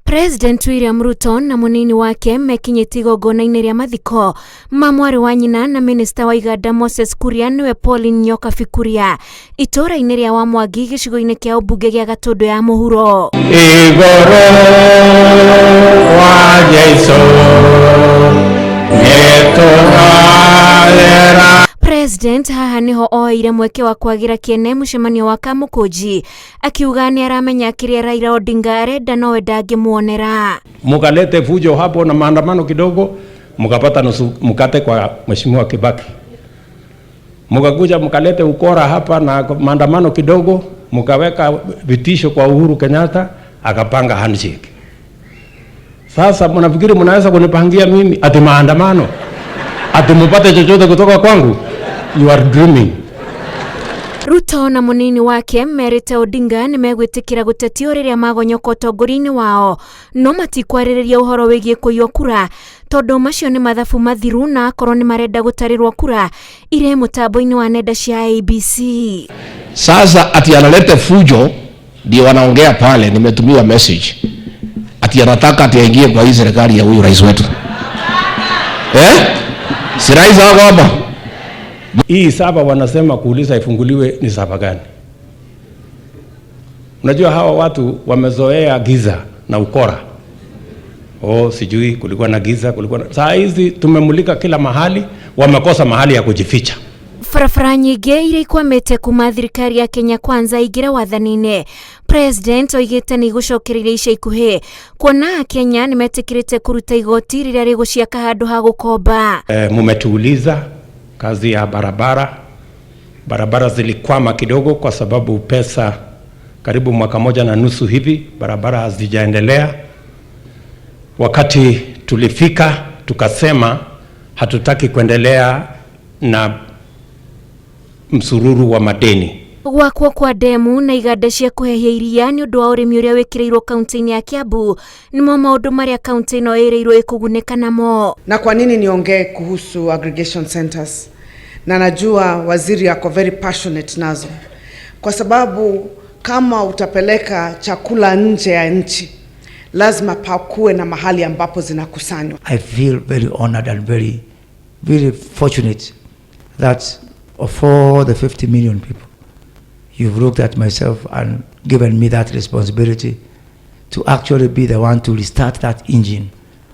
President William Ruto na mũnini wake mekinyĩtie igongona-inĩ rĩa mathiko ma mwarĩ wa nyina na minista wa iganda Moses Kuria nĩwe Pauline Nyokabi Kuria itũũra-inĩ rĩa Wamwangi gĩcigo-inĩ kĩa ũmbunge gĩa Gatũndũ ya Mũhuro. Igũrũ wa Jesũ nĩtũhoyera. President haha nĩho oeire mweke wa kwagĩra kĩene mũcemanio wa Kamũkũnji akiuga nĩ aramenya kĩrĩa Raila Odinga arenda nowe ndangĩmuonera. Mukalete fujo hapo na maandamano kidogo, mukapata nusu mkate kwa Mheshimiwa Kibaki. Mukakuja mkalete ukora hapa na maandamano kidogo, mukaweka vitisho kwa Uhuru Kenyatta, akapanga handshake. Sasa mnafikiri mnaweza kunipangia mimi ati maandamano, ati mupate chochote kutoka kwangu? You are dreaming. Ruto na mũnini wake merĩte Odinga nĩ megwĩtĩkĩra gũtetio rĩrĩa magonyoka ũtongoria-inĩ wao no matikwarĩrĩria ũhoro wĩgiĩ kũiywo kura tondũ macio nĩ mathabu mathiru na akorwo nĩ marenda gũtarĩrwo kura irĩ mũtambo-inĩ wa nenda cia IEBC. Sasa ati analete fujo, ndio wanaongea pale, nimetumiwa message ati anataka ati aingie kwa hii serikali ya huyu rais wetu eh? Si rais wako hapa? Hii server wanasema kuuliza ifunguliwe ni server gani? Unajua hawa watu wamezoea giza na ukora. Oh, sijui kulikuwa na giza, kulikuwa na... Saa hizi tumemulika kila mahali, wamekosa mahali ya kujificha. Barabara nyingĩ iria ikwamĩte kuma thirikari ya Kenya Kwanza ĩingĩre wathani-inĩ President oigĩte nĩ igũcokereria ica ikuhĩ kuona Kenya nĩ metĩkĩrĩte kũruta igoti rĩrĩa rĩgũciaka handũ ha gũkomba. Mumetuuliza kazi ya barabara. Barabara zilikwama kidogo kwa sababu pesa karibu mwaka moja na nusu hivi barabara hazijaendelea. Wakati tulifika tukasema hatutaki kuendelea na msururu wa madeni. Gwakwo kwa ndemu na iganda cia kũhehia iria nĩ ũndũ wa ũrĩmi ũrĩa wĩkĩrĩirwo kaunti-inĩ ya Kiambu nĩmo maũndũ marĩa kaunti ĩno ĩrĩirwo ĩkũgunĩka namo. Na kwa nini niongee kuhusu aggregation centers? Na najua waziri ako very passionate nazo, kwa sababu kama utapeleka chakula nje ya nchi lazima pakuwe na mahali ambapo zinakusanywa. I feel very honored and very, very fortunate that of all the 50 million people, you've looked at myself and given me that responsibility to actually be the one to restart that engine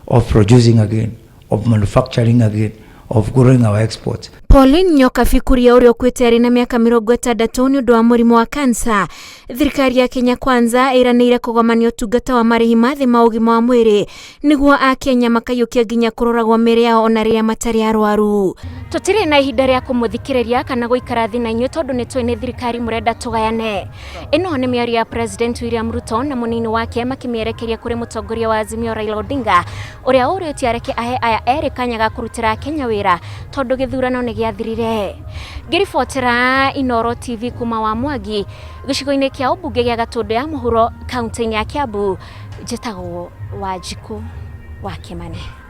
of producing again, of manufacturing again, of growing our exports. Pauline Nyokabi Kuria ũrĩa ũkuĩte arĩ na mĩaka 60 nĩ ũndũ wa mũrimũ wa kansa. Thirikari ya Kenya Kwanza ĩranĩire kũgomania ũtungata wa marĩhi ma thĩ ma ũgima wa mwĩrĩ nĩguo akenya makaiyũkia nginya kũroragwo mĩĩrĩ yao ona rĩrĩa matarĩ arwaru. Tũtirĩ na ihinda rĩa kũmũthikĩrĩria kana gũikara thĩ na inyuĩ tondũ nĩ tũĩ nĩ thirikari mũrenda tũgayane. Ĩno nĩ mĩario ya President William Ruto na mũnini wake makĩmĩerekeria kũrĩ mũtongoria wa Azimio Raila Odinga ũrĩa ũrĩtie areke ahe aya erĩ kanya ga kũrutĩra Kenya wĩra tondũ gĩthurano nĩ gĩathirire. Ngĩribotera Inooro TV kuma wa Mwangi gĩcigo-inĩ kĩa ũmbunge gĩa Gatũndũ ya Mũhuro kaunti-inĩ ya Kiambu, njĩtagwo Wanjikũ wa Kĩmani.